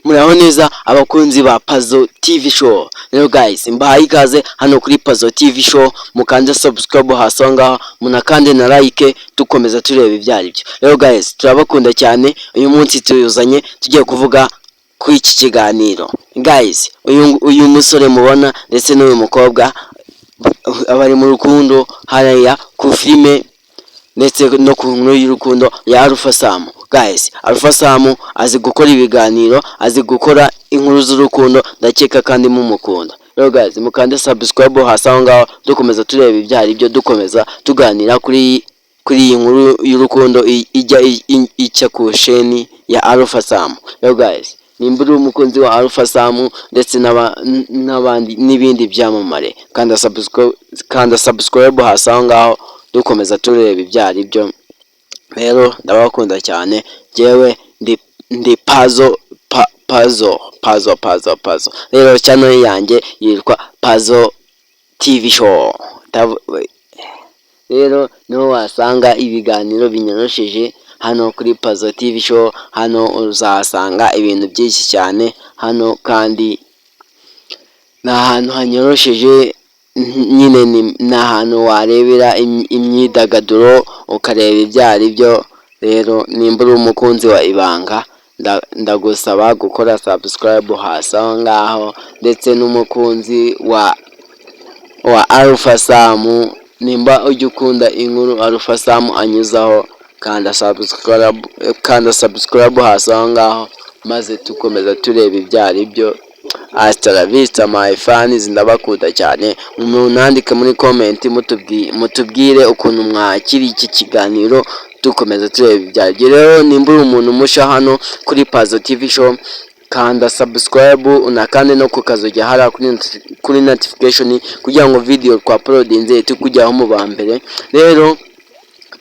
Muraho neza, abakunzi ba Pazo TV Show. Rero guys, mbahaye ikaze hano kuri Pazo TV Show. Mukande subscribe hasi aho ngaho, munakande na like, dukomeza tureba ibyo ari byo. Rero guys, turabakunda cyane. Uyu munsi tuzanye, tugiye kuvuga kuri iki kiganiro. Guys, uyu musore mubona ndetse n'uyu mukobwa bari mu rukundo hariya ku filime ndetse no ku nkuru y'urukundo ya Alpha Sam. Guys, Alpha Sam azi gukora ibiganiro, azi gukora inkuru z'urukundo, ndakeka kandi mumukunda. Rero guys, mukande subscribe hasi aho ngaho, dukomeza tureba ibyo ari byo, dukomeza tuganira kuri iyi nkuru y'urukundo ijya icya ku sheni ya Alpha Sam. Rero guys, nimba uri umukunzi wa Alpha Sam ndetse n'abandi n'ibindi byamamare, kanda subscribe hasi aho ngaho, dukomeza tureba ibyo ari byo. Rero ndabakunda cyane. Njyewe ndi Pazo, Pazo, Pazo, Pazo, Pazo. Rero channel yanjye yitwa Pazo TV Show. Rero niho wasanga ibiganiro binyorosheje hano kuri Pazo TV Show. Hano uzahasanga ibintu byinshi cyane. Hano kandi ni ahantu hanyorosheje nyine, ni ahantu warebera imyidagaduro, ukareba ibyo ari byo. Rero nimba uri umukunzi wa Ibanga, ndagusaba gukora subscribe hasi aho ngaho, ndetse n'umukunzi wa Alpha Sam, nimba ujya ukunda inkuru Alpha Sam anyuzaho, kanda subscribe hasi aho ngaho, maze tukomeza tureba ibyo ari byo. Hasta la vista, my fans, ndabakunda cyane. Munandike muri comment, mutubwire ukuntu mwakira iki kiganiro, dukomeza tureba ibyo. Rero nimba uri umuntu musha hano kuri Pazo TV Show, kanda subscribe, unakande no kukazogera hariya kuri notification, kugira ngo video twauploadinze ihite mu ba mbere. Rero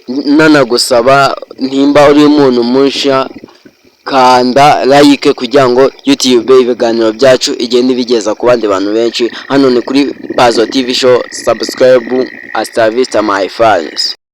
nanagusaba, nimba uri umuntu musha, kanda like kugira ngo YouTube ibiganiro byacu igende ibigeza ku bandi bantu benshi. Hano ni kuri Pazo TV Show. Subscribe. Hasta vista, my fans.